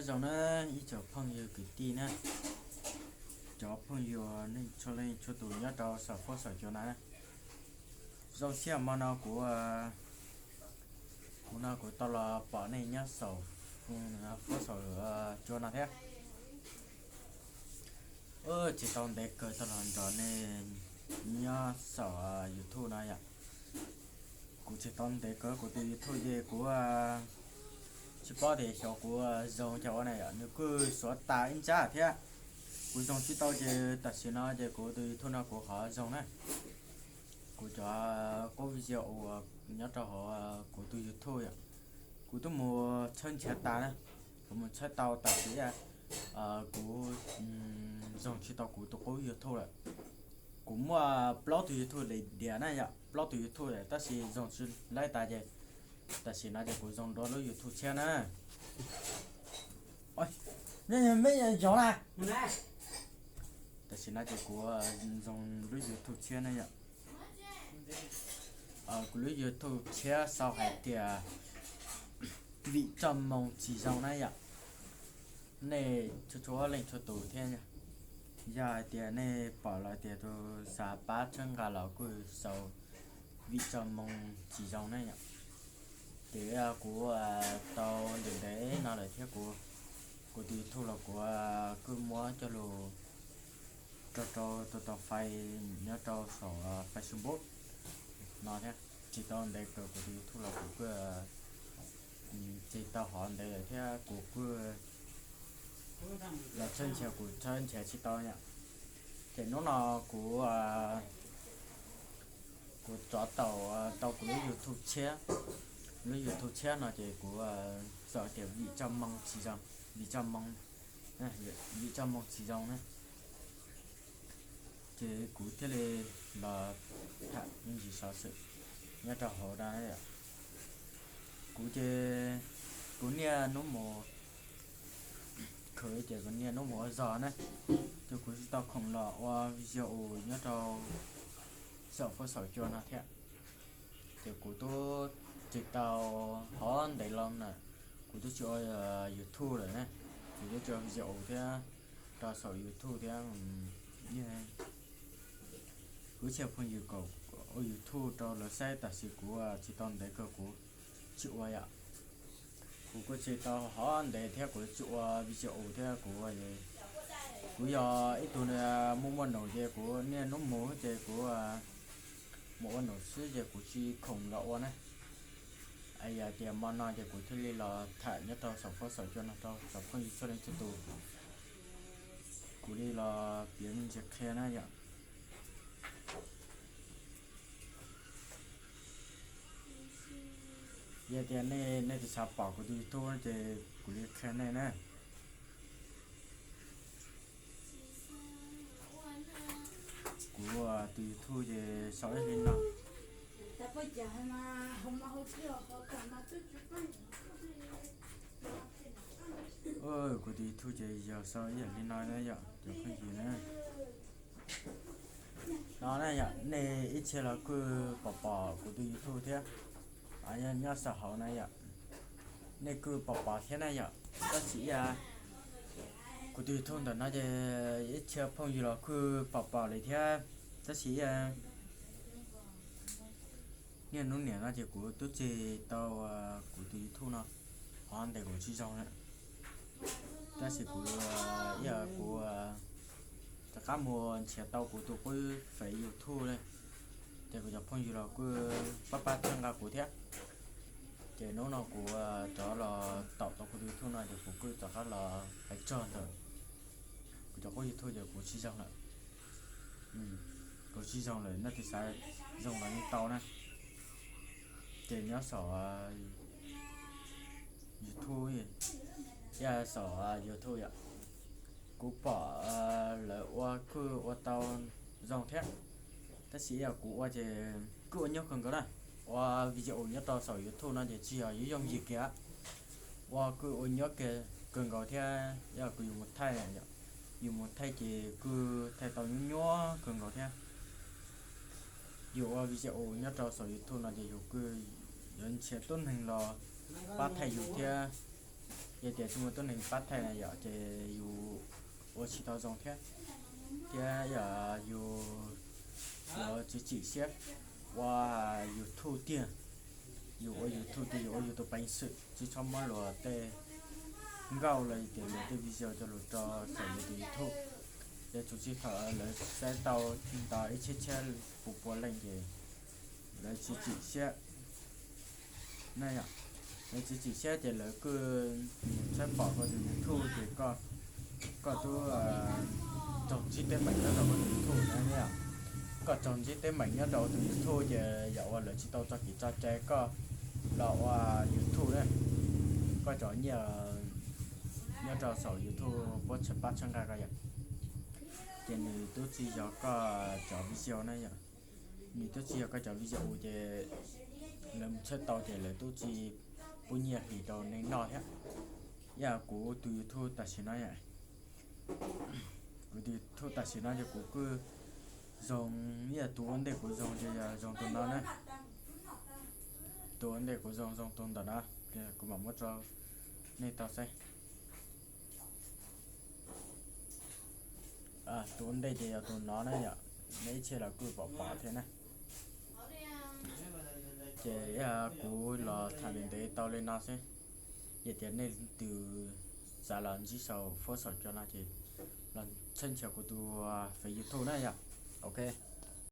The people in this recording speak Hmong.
Zoo na, ib tsoom phooj ywg kwv tij na, cov phooj ywg neej txhua leej txhua tus nyob rau saum fuab saum cua na. Zoo siab hmo no kuv, kuv no kuv tau los pom nej nyob saum fuab saum cua no thiab. Tsis tau ntev kawg tau los nrog nej nyob saum YouTube no yom. Kuv tsis tau ntev kawg kuv tus YouTube ces kuv tsis paub tias xyov kuv zoo cas ua na yom, nws kuj suav tas ib ntsab thiab. Kuv zoo tsis tau ces tam sim no ces kuv tus YouTube no kuv ho zoo na. Kuv cov qub video uas nyob rau hauv kuv tus YouTube yom, kuv twb mus tshawb nrhiav tas na, kuv mus tshawb tau tam sim kuv zoo tsis tau kuv tus qub YouTube lawm. Kuv muaj plaub tus YouTube li diam na yom, plaub tus YouTube lawm tab sis zoo tsis laib tas ces tam sim no ces kuv zoo dua lub YouTube tshiab na. Me zoo na. Tam sim no ces kuv zoo lub YouTube tshiab na yom. Kuv lub YouTube tshiab sau hais tias Vim Txoj Moo Tsis Zoo na yom. Nej txhua txhua leej txhua tus thiab, yog hais tias nej pom lawm tias tus xav pab txhawb nqa los kuj sau Vim Txoj Moo Tsis Zoo na yom. Ces kuv tau ntev ntev no lawm thiab kuv, kuv tus YouTube los kuv kuj muab coj lug rau rau tus tau fai nyob rau saum Facebook no thiab. Tsis tau ntev kawg kuv tus YouTube los kuv kuj tsis tau hov ntev lawm thiab kuv kuj los tshawb nrhiav kuv tshawb nrhiav tsis tau yom. Ces hnub no kuv, kuv rov tau, tau kuv lub YouTube tshiab. Lub YouTube tshiab no ces kuv txawm tias Vim Txoj Moo Tsis Zoo, Vim Txoj Moo, Vim Txoj Moo Tsis Zoo na. Ces kuv thiaj li los tham me ntsis xov xwm nyob rau hauv da. Kuv ces kuv niaj hnub mus khwv ces kuv niaj hnub mus ua zog na, ces kuv tsis tau khoom los ua video nyob rau saum fuab saum cua no thiab. Ces kuv twb tsis tau, hov ntev los na, kuv twb tsis ua YouTube lawm ne, kuv twb tsis ua video thiab rau saum YouTube thiab. Kuv ib txhia phooj ywg kom ua YouTube rau lawv saib tab sis kuv tsis tau ntev kawg kuv tsis ua yom. Kuv kuj tsis tau hov ntev thiab kuv tsis ua video thiab kuv, kuv yog ib tug muaj muaj num ces kuv niaj hnub mus ces kuv mus ua num xwb ces kuv tsis khoom los ua na. Yog tias hmo no ces kuv thiaj li los tham nyob rau saum fuab saum cua no rau cov phooj ywg txhua leej txhua tus. Kuv li los piav me ntsis qhia na yom. Yog tias nej, nej tsis xav pom kuv tus YouTube ces kuv li qhia nej na. Kuv tus YouTube ces sau ib li no. Kuv tus YouTube ces yog sau ib yam li no na yom cov phooj ywg na. No na yom, nej ib txhia los kuj pom pom kuv tus YouTube thiab, nyob saum hauv na yom, nej kuj pom pom thiab na yom. Tab sis kuv tus YouTube ntawm no ces ib txhia phooj ywg los kuj pom pom li thiab, tab sis niaj hnub niam no ces kuv twb tsis tau, kuv tus YouTube no hov ntev kuv tsis zoo lawm. Tab sis kuv, yog kuv rov qab mus nrhiav tau kuv tus qub fev YouTube li, ces kuv cov phooj ywg los kuj pab pab txhawb nqa kuv thiab. Ces hnub no kuv rov los taum tau kuv tus YouTube no ces kuv kuj rov qab los hais txog ntawm kuv cov qub YouTube ces kuv tsis zoo lawm. Kuv tsis zoo lawm, nej tsis xav zoo los yeej tau na. Ces nyob saum YouTube, yog saum YouTube yom, kuv pom lawv ua kuj ua tau zoo thiab. Tab sis yog kuv ua ces kuj ua nyuaj kawg nkaus na. Ua video nyob rau saum YouTube no ces tsis yog yooj yim kiag, ua kuj ua nyuaj kawg nkaus thiab. Yog kuv yus mus thaij, yus mus thaij ces kuj thaij tau nyuaj nyuaj kawg nkaus thiab. Yus ua video nyob rau saum YouTube no ces yus kuj yuav nrhiav tuab neeg los pab thaij yus thiab. Ces tias tsis muaj tuab neeg pab thaij na yom, ces yus ua tsis tau zoo thiab. Thiab yog yus yuav txiav txim siab ua YouTube tiag, yus ua YouTube tiag, yus ua yus tus peev xwm, tsis txhob muab luag tej nkauj los tias luag tej video coj los rau saum yus tus YouTube. Ces txuas txij thaum lawv saib tau ntawm ib txhiab txhiab pua pua leej ces lawv txiav txim siab na yom. Lawv txiav txim siab ces lawv kuj txhawb pom koj tus YouTube ces koj, koj twb raug ntsib teeb meem nyob rau koj tus YouTube na yom. Koj raug ntsib teeb meem nyob rau tus YouTube ces yam uas lawv tsis tau tso kev tso cai koj los ua YouTube na, koj cov nyiaj nyob rau saum YouTube puab tsis pab txhawb nqa koj yom. Ces nws twb tsis yog koj cov video na yom. Nws twb tsis yog koj cov video ces lawv mus txhawb tau ces lawv twb tsis pub nyiaj hlis rau neeg noj thiab. Yog kuv tus YouTube tam sim no, kuv tus YouTube tam sim no ces kuv kuj zoo, yog tus ua ntej kuv zoo ces yog zoo tus no na. Tus ua ntej kuv zoo zoo tus ntawm no, kuv mam muab rau nej tau saib. Tus ua ntej ces yog tus no na yom, nej ib txhia los kuj pom pom thiab na. Ces kuv los tham ntev ntev tau li no xwb. Yog tias nej leej twg xav los ntsib saum fuab saum cua no ces los txhawb nrhiav kuv tus fev YouTube na yom. Ok.